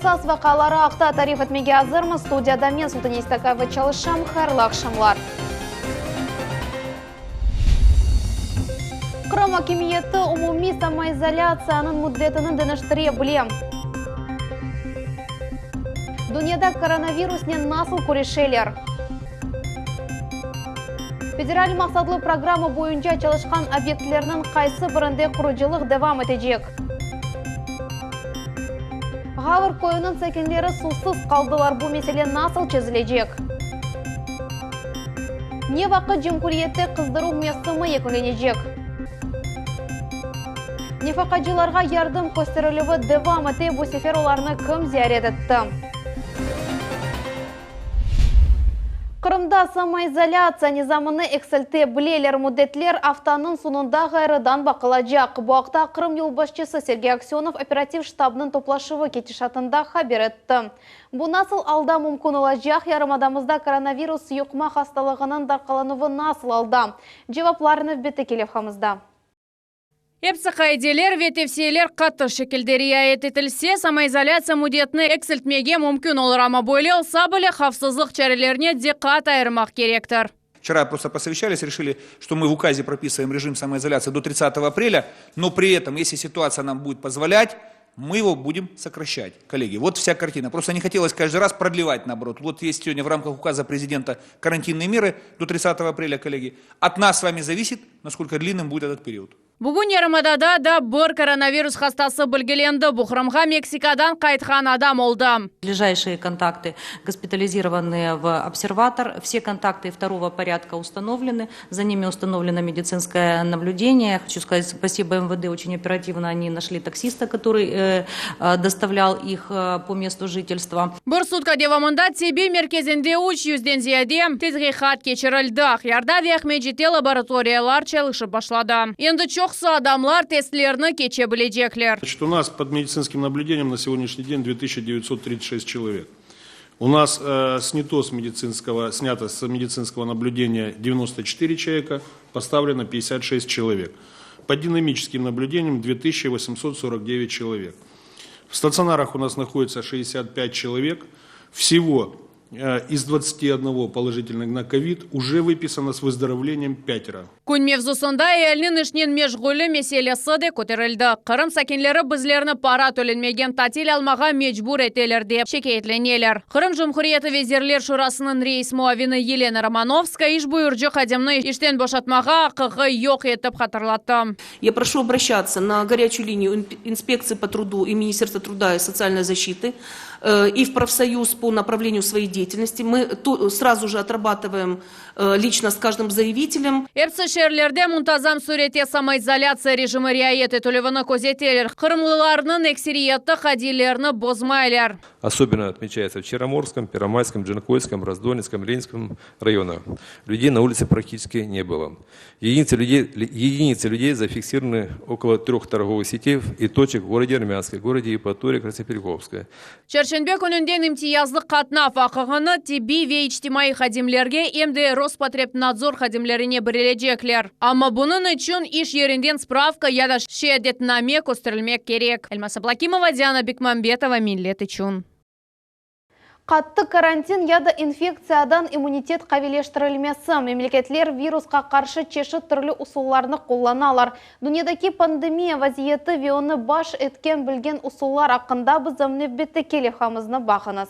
Esas vaqiaları aqta tarif etmege azırmız. Studiyada men, Sultaniye İstakayeva, çalışam. Hayırlı aqşamlar. Qırım akimiyeti umumiy samoizolâtsiyanıñ müddetini deñiştire bile. Dünyada koronavirusnen nasıl küreşeler? Federal maqsatlı programma boyunca çalışqan obyektlerniñ qaysı birinde qurucılıq devam etecek? Ğavr köyüniñ sakinleri suvsız qaldılar, bu mesele nasıl çezilecek? Ne vaqıt cumhuriyette qızdıruv mevsimi yekünlenecek? Nefaqacılarğa yardım kösterilüvi devam ete, bu sefer olarnı kim ziyaret etti? Qırımda samoizolâtsiya nizamını eksilte bileler, müddetler aftanıñ soñunda ğayrıdan baqılacaq. Bu aqta Qırım yolbaşçısı Sergey Aksönov operativ ştabnıñ toplaşuvı ketişatında haber etti. Bu nasıl alda mümkün olacaq, yarımadamızda koronavirus yuqma hastalığınıñ darqalanuvı nasıl alda? Cevaplar nevbetteki levhamızda. Epsi qaideler ve tevsiyeler qattı şekilde riayet etilse, samoizolâtsiya müddetini eksiltmege mümkün olur, amma böyle olsa bile, havfsızlıq çarelerine diqqat ayırmaq kerektir. Vчера просто посовещались, решили, что мы в указе прописываем режим самоизоляции до 30 апреля, но при этом, если ситуация нам будет позволять, мы его будем сокращать. Коллеги, вот вся картина. Просто не хотелось каждый раз продлевать, наоборот. Вот есть сегодня в рамках указа президента карантинные меры до 30 апреля, коллеги. От нас с вами зависит, насколько длинным будет этот период. Bugün yarımadada da bir koronavirus hastası bilgilendi, bu Qırımğa Meksikadan qaytqan adam oldı. Ближайшие контакты госпитализированные в обсерватор, все контакты второго порядка установлены, за ними установлено медицинское наблюдение. Хочу сказать спасибо МВД, очень оперативно они нашли таксиста, который э, э, доставлял их э, по месту жительства. Bir sutka devamında tibbiy merkezinde üç yüzden ziyade tedqiqat keçirildi, Aqyarda ve Aqmescitte laboratoriyalar çalışıp başladı. Endi çoqusı adamlar testlerni keçe bilecekler. Значит, у нас под медицинским наблюдением на сегодняшний день 2936 человек. У нас э, снято с медицинского, снято с медицинского наблюдения 94 человека, поставлено 56 человек. Под динамическим наблюдением 2849 человек. В стационарах у нас находится 65 человек. Всего э, из 21 положительных на ковид уже выписано с выздоровлением пятеро. Kün mevzusında ealiniñ işnen meşğulü meselesi de köterildi. Qırım sakinleri bizlerni para tölenmegen tatil almağa mecbur eteler dep şikâyetleneler. Qırım Cumhuriyeti Vezirler Şurasınıñ reis muavini Yelena Romanovskaya iş buyurcı hadimni işten boşatmağa aqqı yoq etip hatırlattı. Я прошу обращаться на горячую линию инспекции по труду и Министерства труда и социальной защиты э, и в профсоюз по направлению своей деятельности. Мы сразу же отрабатываем э, лично с каждым заявителем. Epsi şeerlerde muntazam sürette samoizolâtsiya rejimi riayet etilüvini közeteler. Qırımlılarnıñ ekseriyeti qaidelerni bozmaylar. Особенно отмечается в Черноморском, Первомайском, Джанкойском, Раздольнинском, Ленинском районах. Людей на улице практически не было. Единицы людей, единицы людей зафиксированы около трех торговых сетей и точек в городе Армянске, городе Евпатория, Красноперекопская. Çarşenbe kününden imtiyazlı qatnav aqqını tibbiy ve içtimaiy hadimlerge em de Rospotrebnadzor hadimlerine berilecekler. Amma bunıñ içün iş yerinden spravka ya da şeadetname kösterilmek kerek. Elmaz Ablâkimova, Diana Bekmambetova, Millet içün. Qattı karantin ya da infektsiyadan immunitet qaviyleştirilmesi. Memleketler virusqa qarşı çeşit türlü usullarnı qullanalar. Dünyadaki pandemiya vaziyeti ve onı baş etken bilgen usullar aqqında bizim nevbetteki levhamıznı baqıñız.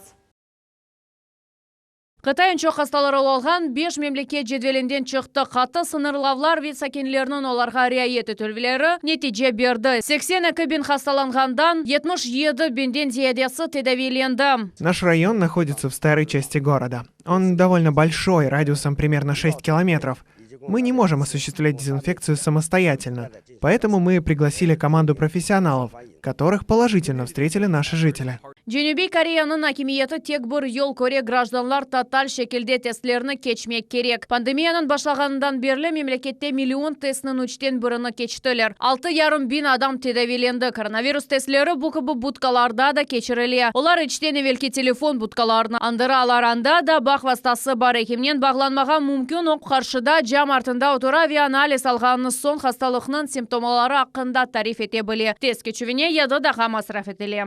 Qıtay eñ çoq hastaları olğan beş memleket cedvelinden çıqtı. Qattı sıñırlavlar ve sakinlerniñ olarğa riayet etüvleri netice berdi. 82 biñ hastalanğandan 77 biñden ziyadesi tedaviylendi. Наш район находится в старой части города. Он довольно большой, радиусом примерно 6 километров. Мы не можем осуществлять дезинфекцию самостоятельно, поэтому мы пригласили команду профессионалов, которых положительно встретили наши жители. Cenübiy Koreyanıñ akimiyeti tek bir yol köre grajdanlar total şekilde testlerni keçmek kerek. Pandemiyanıñ başlağanından berli memlekette million testniñ üçten birini keçtiler. 6,5 biñ adam tedaviylendi. Koronavirus testleri bu kibi budkalarda da keçirile. Olar içten evelki telefon budkalarını añdıralar. Anda da bağ vastası bar ekimnen bağlanmağa mümkün o qarşıda cam artında otura ve analiz alğanı soñ hastalıqnıñ simptomları aqqında tarif ete bile. Test keçüvine 7 daqqa masraf etile.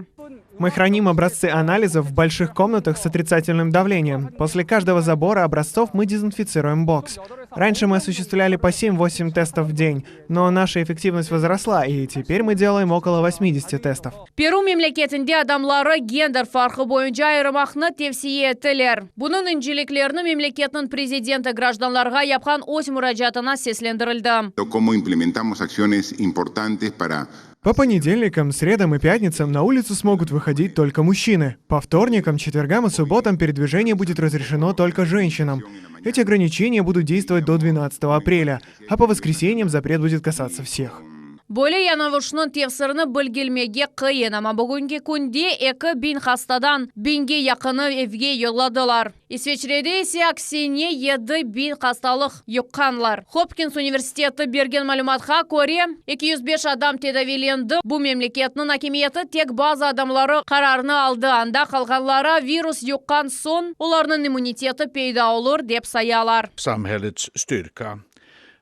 Мы храним. образцы анализов в больших комнатах с отрицательным давлением. После каждого забора образцов мы дезинфицируем бокс. Раньше мы осуществляли по 7-8 тестов в день, но наша эффективность возросла, и теперь мы делаем около 80 тестов. Peru memleketinde adamları gender farqı boyunca ayırmaqnı tevsiye ettiler. Bunıñ inceliklerini memleketniñ prezidenti grajdanlarğa yapqan öz muracaatına seslendirildi. Cómo implementamos acciones importantes para По понедельникам, средам и пятницам на улицу смогут выходить только мужчины. По вторникам, четвергам и субботам передвижение будет разрешено только женщинам. Эти ограничения будут действовать до 12 апреля, а по воскресеньям запрет будет касаться всех. Böyle yañılışnıñ tefsirini bilmege qıyın, amma bugünki künde 2000 hastadan 1000ge yaqını evge yolladılar. İsveçrede ise aksine 7000 hastalıq yuqqanlar. Hopkins universiteti bergen malümatqa köre 205 adam tedaviylendi. Bu memleketniñ akimiyeti tek bazı adamları qararnı aldı. Anda qalğanlara virus yuqqan soñ olarnıñ immuniteti peyda olur dep sayalar. Samhällets styrka.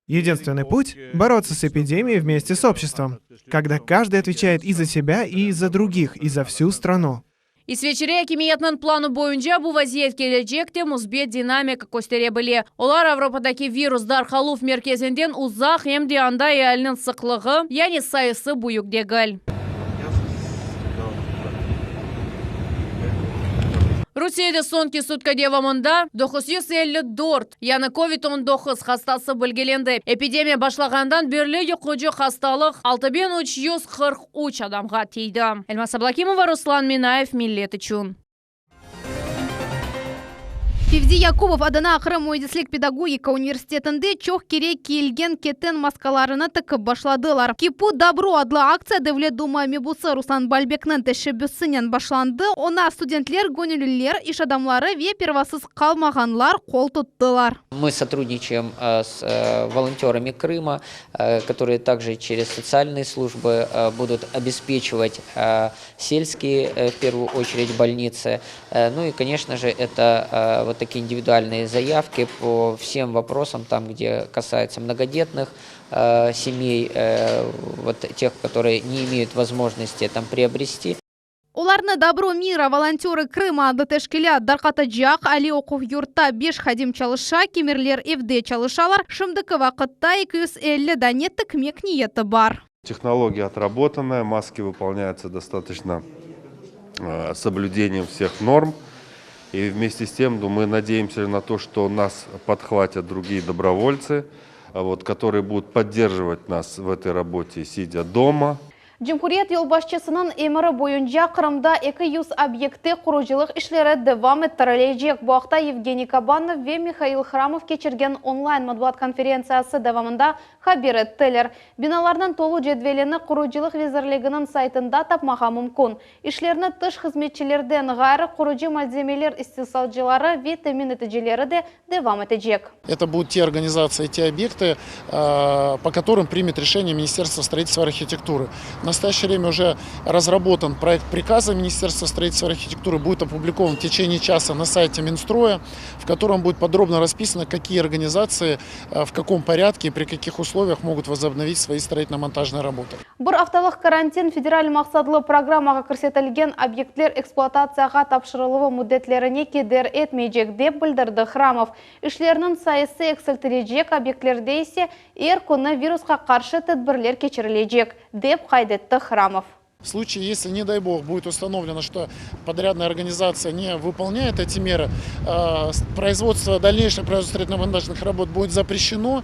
Единственный путь – бороться с эпидемией вместе с обществом, когда каждый отвечает и за себя, и за других, и за всю страну. İsveçre akimiyetniñ planı boyunca bu vaziyet kelecekte müsbet dinamika köstere bile. Olar Avropadaki virus darqaluv merkezinden uzaq em de anda ealiniñ sıqlığı, yani sayısı büyük degil. Rusiyede soñki sutka devamında 954 yañı COVID-19 hastası belgilendi. Epidemiya başlağandan berli yuqucı hastalıq 6343 adamğa tiydi. Elmaz Ablakimova, Ruslan Minayev, Millet içün. Fevzi Yakubov adına Qırım müendislik pedagogika universitetinde çoq kere kiyilgen keten maskalarını tikip başladılar. Kipu Добро adlı aktsiya Devlet Duma mebusı Ruslan Balbekniñ teşebbüsinen başlandı. Oña studentler, göñülliler, iş adamları ve pervasız qalmağanlar qol tuttılar. Мы сотрудничаем э, с э, волонтерами Крыма, э, которые также через социальные службы будут обеспечивать сельские, в первую очередь, больницы. Ну и, конечно же, это вот такие индивидуальные заявки по всем вопросам, там, где касается многодетных семей, вот тех, которые не имеют возможности там приобрести. Olarnı Добро мира волонтеры Крыма adlı teşkilât darqatacaq. Aliy oquv yurtta 5 hadim çalışa, kimerler evde çalışalar. Şimdiki vaqıtta 250 dane tikmek niyeti bar. Технология отработанная, маски выполняются достаточно э, с соблюдением всех норм. И вместе с тем ну, мы надеемся на то, что нас подхватят другие добровольцы, вот, которые будут поддерживать нас в этой работе, сидя дома. Cumhuriyet yolbaşçısınıñ emiri boyunca Qırımda 200 obyektte qurucılıq işleri devam ettirilecek. Bu aqta Yevgeniy Kabanov ve Mihail Hramov keçirgen onlayn matbuat konferentsiyası devamında haber ettiler. Binalarnıñ tolu cedvelini Qurucılıq nazirliginiñ saytında tapmağa mümkün. İşlerni tış hızmetçilerden ğayrı qurucı malzemeler istisalcıları ve temin eticileri de devam etecek. Это будут те организации, те объекты, э, по которым примет решение Министерство строительства и архитектуры. В настоящее время уже разработан проект приказа Министерства строительства и архитектуры, будет опубликован в течение часа на сайте Минстроя, в котором будет подробно расписано, какие организации, э, в каком порядке и при каких условиях могут возобновить свои строительно-монтажные работы. Bir aftalıq karantin federal maqsatlı programmağa kirsetilgen obyektler ekspluatatsiyağa tapşırıluvı müddetlerine keder etmeycek, dep bildirdi Hramov. İşlerniñ sayısı eksiltilecek obyektlerde ise er künü virusqa qarşı tedbirler keçirilecek, dep qayd etti Hramov. В случае, если, не дай бог, будет установлено, что подрядная организация не выполняет эти меры, э, производство, дальнейшее производство строительно-монтажных работ будет запрещено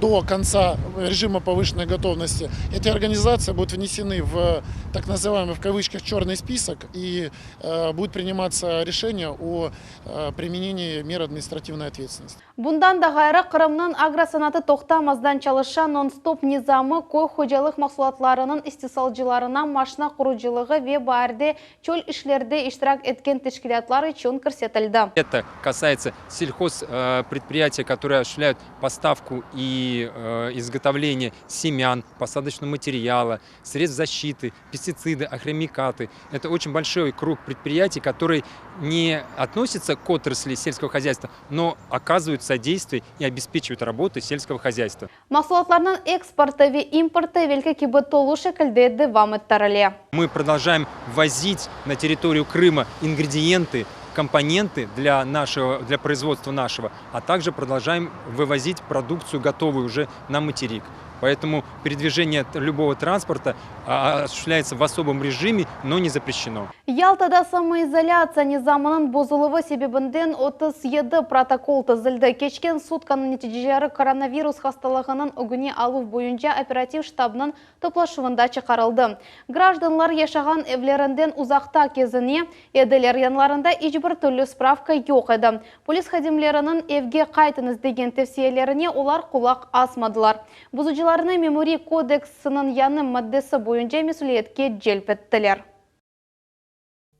до конца режима повышенной готовности. Эти организации будут внесены в так называемый в кавычках черный список и э, будет приниматься решение о э, применении мер административной ответственности. Bundan da ğayrı Qırımnıñ agrosanaatı toqtamazdan çalışa non-stop nizamı köy hocalıq mahsulatlarınıñ istisalcılarına maşna qurucılığı ve baarde çöl işlerde iştirak etken teşkilâtlar içün kirsetildi. Это касается сельхозпредприятий, которые осуществляют поставку и э, изготовление семян, посадочного материала, средств защиты, пестицидов. Пестициды, агрохимикаты. Это очень большой круг предприятий, который не относится к отрасли сельского хозяйства, но оказывают содействие и обеспечивают работу сельского хозяйства. Mahsulatlarnıñ eksportı ve importı evelki kibi tolu şekilde devam ettirile. Мы продолжаем ввозить на территорию Крыма ингредиенты, компоненты для нашего, для производства нашего, а также продолжаем вывозить продукцию, готовую уже на материк. Поэтому передвижение любого транспорта осуществляется в особом режиме, но не запрещено. Yaltada samoizolâtsiya nizamınıñ bozuluvı sebebinden 37 protokol tizildi. Keçken sutkanıñ neticeleri koronavirus hastalığınıñ ögüni aluv boyunca operativ ştabnıñ toplaşuvında çıqarıldı. Grajdanlar yaşağan evlerinden uzaqta kezine ediler, yanlarında iç bir türlü spravka yoq edi. Polis hadimleriniñ evge qaytıñız degen tevsiyelerine olar qulaq asmadılar. Bozucılarnı Memuriy kodeksiniñ yañı maddesi boyunca mesüliyetke celp ettiler.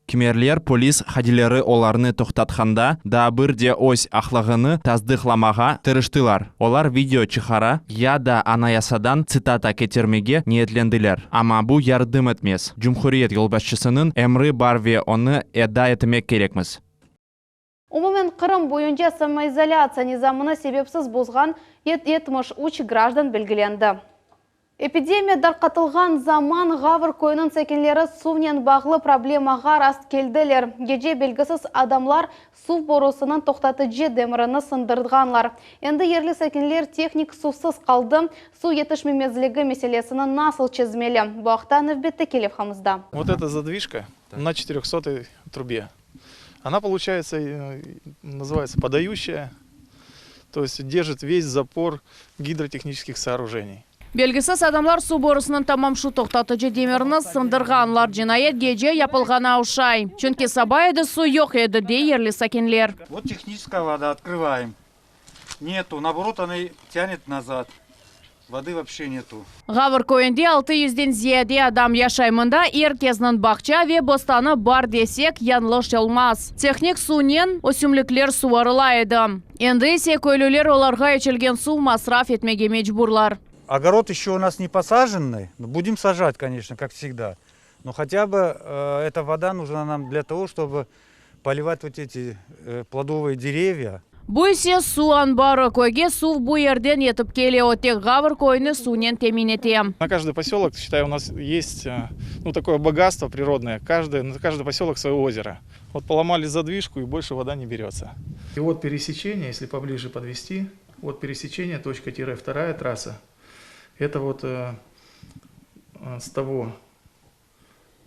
Kimerler polis hadileri olarnı toqtatqanda daa bir de öz aqlığını tasdıqlamağa tırıştılar. Olar video çıqara ya da Anayasadan tsitata ketirmege niyetlendiler. Amma bu yardım etmez. Cumhuriyet yolbaşçısınıñ emri bar ve onı eda etmek kerekmiz. Umumen Qırım boyunca samoizolâtsiya nizamını sebepsiz bozğan 73 grajdan belgilendi. Epidemiya darqatılğan zaman Ğavr köyüniñ sakinleri suvnen bağlı problemağa rast keldiler. Gece belgisiz adamlar suv borusınıñ toqtatıcı demirini sındırğanlar. Endi yerli sakinler tehnik suvsız qaldı. Suv yetişmemezligi meselesini nasıl çezmeli? Bu aqta nevbetteki levhamızda. Вот эта задвижка на четырехсотой трубе. Она, получается, называется подающая, то есть держит весь запор гидротехнических сооружений. Belgisiz adamlar suv borusınıñ tamam şu toqtatıcı demirini sındırğanlar. Cinayet gece yapılğanına oşay. Çünki saba edi suv yoq edi, dey yerli sakinler. Вот техническая вода, открываем. Нету, наоборот, она тянет назад. Воды вообще нету. Ğavr köyünde 600-den ziyade adam yaşay mında er kesniñ bağça ve bostanı bar desek yañlış olmaz. Tehnik suvnen ösümlikler suvarıla edi. Endi ise köylüler olarğa içilgen suv masraf etmege mecburlar. Огород еще у нас не посаженный, но будем сажать, конечно, как всегда. Но хотя бы э, эта вода нужна нам для того, чтобы поливать вот эти э, плодовые деревья. Bu ise suv anbarı köyge suv bu yerden yetip kele o tek Ğavr köyüni suvnen temin ete. На каждый поселок, считаю, у нас есть э, ну, такое богатство природное. Каждый, на каждый поселок свое озеро. Вот поломали задвижку, и больше вода не берется. И вот пересечение, если поближе подвести, вот пересечение, точка тире, вторая трасса. Это вот э, э, с того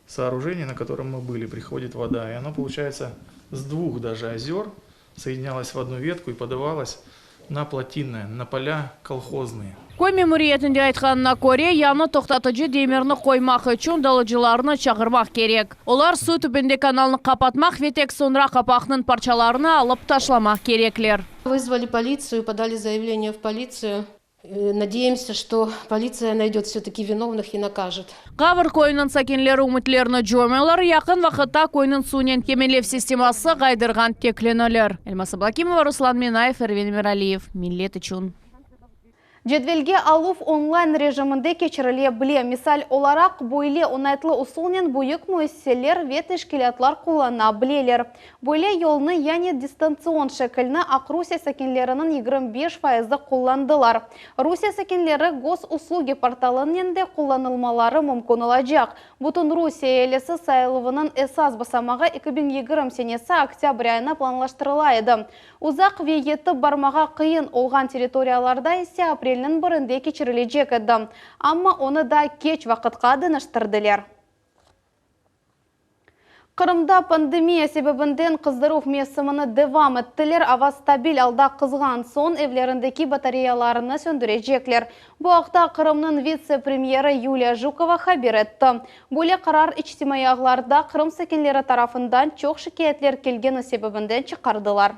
сооружения, на котором мы были, приходит вода. И оно, получается, с двух даже озер соединялось в одну ветку и подавалось на плотинное, на поля колхозные. Köy memuriyetinde aytqanına köre, yañı toqtatıcı demirni qoymaq içün dalıcılarnı çağırmaq kerek. Olar suv tübünde kanalnı qapatmaq ve tek soñra qapaqnıñ parçalarını alıp taşlamaq kerekler. Вызвали полицию, подали заявление в полицию. Э, Надеемся, что полиция найдет все-таки виновных и накажет. Ğavr köyüniñ sakinleri ümütlerini coymaylar, yaqın vaqıtta köyniñ suvnen teminlev sisteması ğayrıdan tiklenir. Elmaz Ablakimova, Ruslan Minayev, Ervin Miraliyev. Millet içün. Cedvelge aluv onlayn rejiminde keçirile bile. Misal olaraq, böyle oñaytlı usulnen büyük müessiseler ve teşkilâtlar qullana bileler. Böyle yolnı yani distantsion şekilni Aqrusiye sakinleriniñ 25 fayızı qullandılar. Rusiye sakinleri Gosuslugi portalınen de qullanılmaları mümkün olacaq. Bütün Rusiye ealisi sayıluvınıñ esas basamağı 2020 senesi oktâbr ayına planlaştırıla edi. Uzaq ve yetip barmağa qıyın olğan territoriyalarda ise aprelniñ birinde keçirilecek edi. Amma onı da keç vaqıtqa deñiştirdiler. Qırımda pandemiya sebebinden qızdıruv mevsimini devam ettiler. Ava stabil alda qızğan soñ evlerindeki batareyalarını söndürecekler. Bu aqta Qırımnıñ vitse-premyeri Yuliya Jukova haber etti. Böyle qarar içtimaiy ağlarda Qırım sakinleri tarafından çoq şikâyetler kelgeni sebebinden çıqardılar.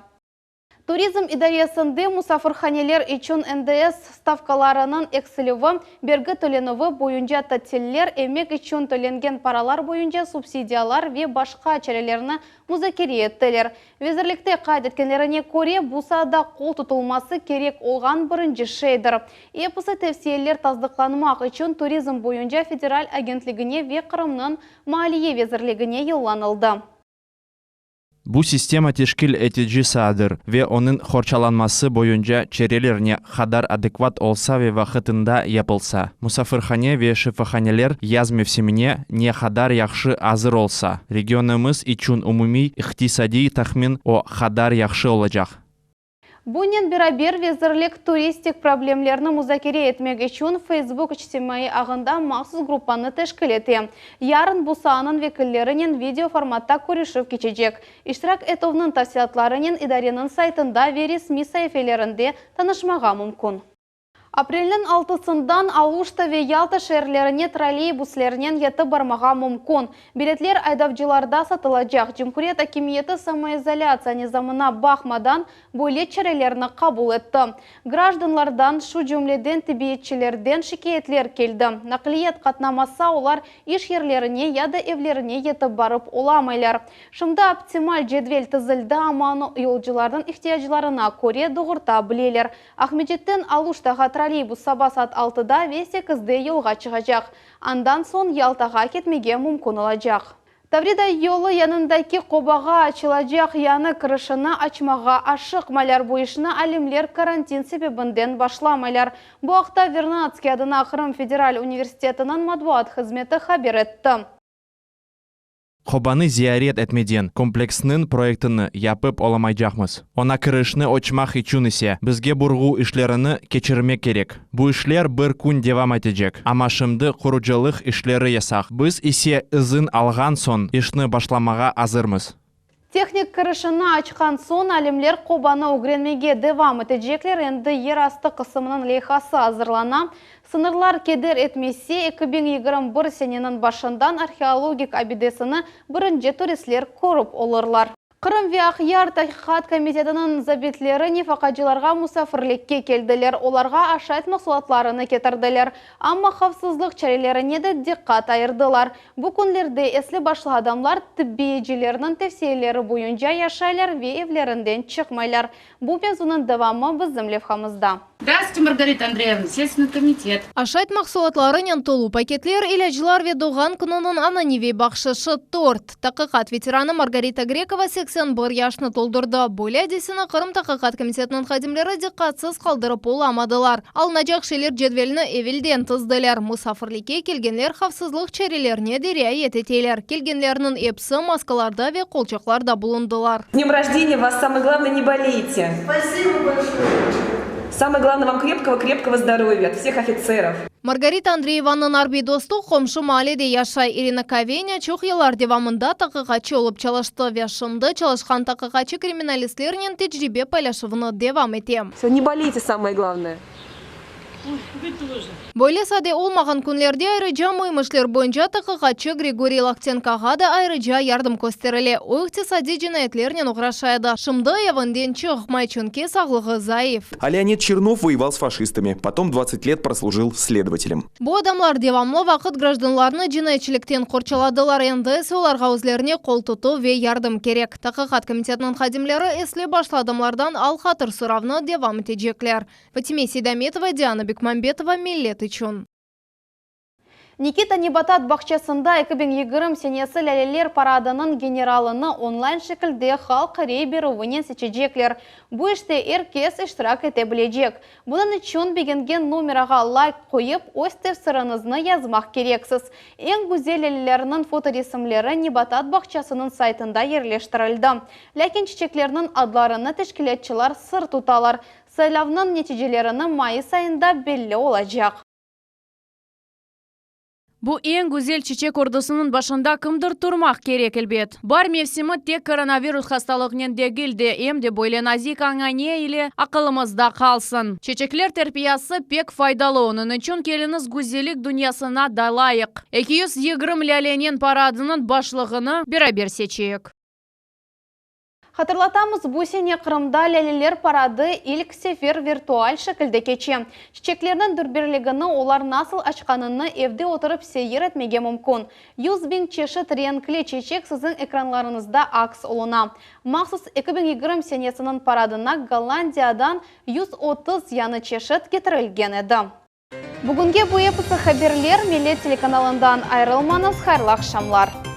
Turizm idaresinde musafirhaneler içün NDS stavkalarınıñ eksilüvi, bergi tölenüvi boyunca tatiller, emek içün tölengen paralar boyunca subsidiyalar ve başqa çarelerni muzakere ettiler. Vezirlikte qayd etkenlerine köre, bu saada qol tutulması kerek olğan birinci şeydir. Episi tevsiyeler tasdıqlanmaq içün Turizm boyunca federal agentligine ve Qırımnıñ Maliye vezirligine yollanıldı. Bu sistema teşkil etici saadır ve onıñ qorçalanması boyunca çareler ne qadar adekvat olsa ve vaqıtında yapılsa, musafirhane ve şifahaneler yaz mevsimine ne qadar yahşı azır olsa, regionımız içün umumiy iqtisadiy tahmin o qadar yahşı olacaq. Bunen beraber, vezirlik turistik problemlerni muzakere etmek içün Facebook içtimaiy ağında mahsus gruppanı teşkil ete. Yarın bu saanıñ vekillerinen video formatta körüşüv keçecek. İştirak etüvniñ tafsilâtlarınen idareniñ saytında ve resmiy saifelerinde tanışmağa mümkün. Aprelniñ altısından Aluşta ve Yalta şeerlerine trolleybuslernen yetip barmağa mümkün. Biletler aydavcılarda satılacaq. Cumhuriyet akimiyeti samoizolâtsiya nizamına baqmadan, böyle çarelerni qabul etti. Grajdanlardan, şu cümleden tibbiyetçilerden şikâyetler keldi. Naqliyat qatnamasa, olar iş yerlerine ya da evlerine yetip barıp olamaylar. Şimdi optimal cedvel tizildi, amma onı yolcularnıñ ihtiyaclarına köre doğurta bileler. Aqmescitten Aluştağa trolleybus saba saat altıda ve sekizde yolğa çıqacaq. Andan soñ Yaltağa ketmege mümkün olacaq. Tavrida yolu yanındaki qobağa açılacaq yañı kirişini açmağa aşıqmaylar. Bu işni alimler karantin sebebinden başlamaylar. Bu aqta Vernadskiy adına Qırım federal universitetiniñ matbuat hızmeti haber etti. Qobanı ziyaret etmeden kompleksniñ proyektini yapıp olamaycaqmız. Oña kirişni oçmaq içün ise bizge burğu işlerini keçirmek kerek. Bu işler bir kün devam etecek, amma şimdi qurucılıq işleri yasaq, biz ise izin alğan soñ işni başlamağa azırmız. Tehnik kirişini açqan soñ alimler qobanı ögrenmege devam etecekler, endi yerastı qısımınıñ leyhası azırlana. Sıñırlar keder etmese, 2021 seneniñ başından arheologik abidesini birinci turistler körip olurlar. Qırım ve Aqyar Taqiqat komitetiniñ zabitleri nefaqacılarğa musafirlikke keldiler, olarğa aşayt mahsulatlarını ketirdiler. Amma havfsızlıq çarelerine de diqqat ayırdılar. Bu künlerde esli-başlı adamlar tibbiyecilerniñ tevsiyeleri boyunca yaşaylar ve evlerinden çıqmaylar. Bu mevzunıñ devamı bizim levhamızda. Zdrastvuйте, Margarita Andreevna, Следственный комитет. Aşayt mahsulatlarınen tolu paketler, ilâclar ve doğğan kününiñ ananeviy bahşışı, tort. Taqiqat veteranı Margarita Grekova 81 yaşnı toldurdı. Böyle adiseni Qırım Taqiqat komitetiniñ hadimleri diqqatsız qaldırıp olamadılar. Alınacaq şeyler cedvelini evelden tizdiler. Musafirlikke kelgenler havfsızlıq çarelerine de riayet eteler. Kelgenlerniñ episi maskalarda ve qolçaqlarda bulundılar. С днем рождения вас, самое главное, не болейте. Спасибо большое. Самое главное вам крепкого-крепкого здоровья от всех офицеров. Margarita Andreyevanıñ arbiy dostu qomşu maalede yaşay. İrina Kovenya çoq yıllar devamında taqiqatçı olıp çalıştı ve şimdi çalışqan taqiqatçı-kriminalistlernen tecribe paylaşuvını devam ete. Всё, не болейте, самое главное. Böyle sade olmağan künlerde ayrıca müim işler boyunca taqiqatçı Grigoriy Loktenkoğa da ayrıca yardım kösterile. O, iqtisadiy cinayetlernen oğraşa edi. Şimdi evinden çıqmay, çünki sağlığı zayıf. А Леонид Чернов воевал с фашистами, потом 20 лет прослужил следователем. Bu adamlar devamlı vaqıt grajdanlarnı cinayetçilikten qorçaladılar, endi ise olarğa özlerine qol tutuv ve yardım kerek. Taqiqat komitetiniñ hadimleri esli-başlı adamlardan al-hatır soravnı devam etecekler. Fatime Seydametova, Diana Bekmambetova, Millet içün. Nikita nebatat bağçasında 2020 senesi lâleler paradınıñ generalını onlayn şekilde halq rey berüvinen seçecekler. Bu işte er kes iştirak ete bilecek. Bunıñ içün begengen nomerağa layk qoyıp, öz tefsiriñizni yazmaq kereksiz. Eñ güzel lâlelerniñ fotoresimleri nebatat bağçasınıñ saytında yerleştirildi. Lâkin çiçeklerniñ adlarını teşkilâtçılar sır tutalar. Saylavnıñ neticelerini mayıs ayında belli olacaq. Bu eñ güzel çiçek ordusınıñ başında kimdir turmaq kerek, elbet. Baar mevsimi tek koronavirus hastalığınen degil de, em de böyle nazik añane ile aqılımızda qalsın. Çeçekler terpiyası pek faydalı, onıñ içün keliñiz güzellik dünyasına dalayıq. 220 lâlenen paradınıñ başlığını beraber seçeyik. Hatırlatamız, bu sene Qırımda lâleler paradı ilk sefer virtual şekilde keçe. Çiçeklerniñ dülberligini, olar nasıl açqanını evde oturıp seyir etmege mümkün. 100.000 çeşit renkli çeçek siziñ ekranlarıñızda aks oluna. Mahsus 2020 senesiniñ paradına Gollandiyadan 130 yañı çeşit ketirilgen edi. Bugünge bu episi haberler, Millet telekanalından ayırılmañız, hayırlı aqşamlar.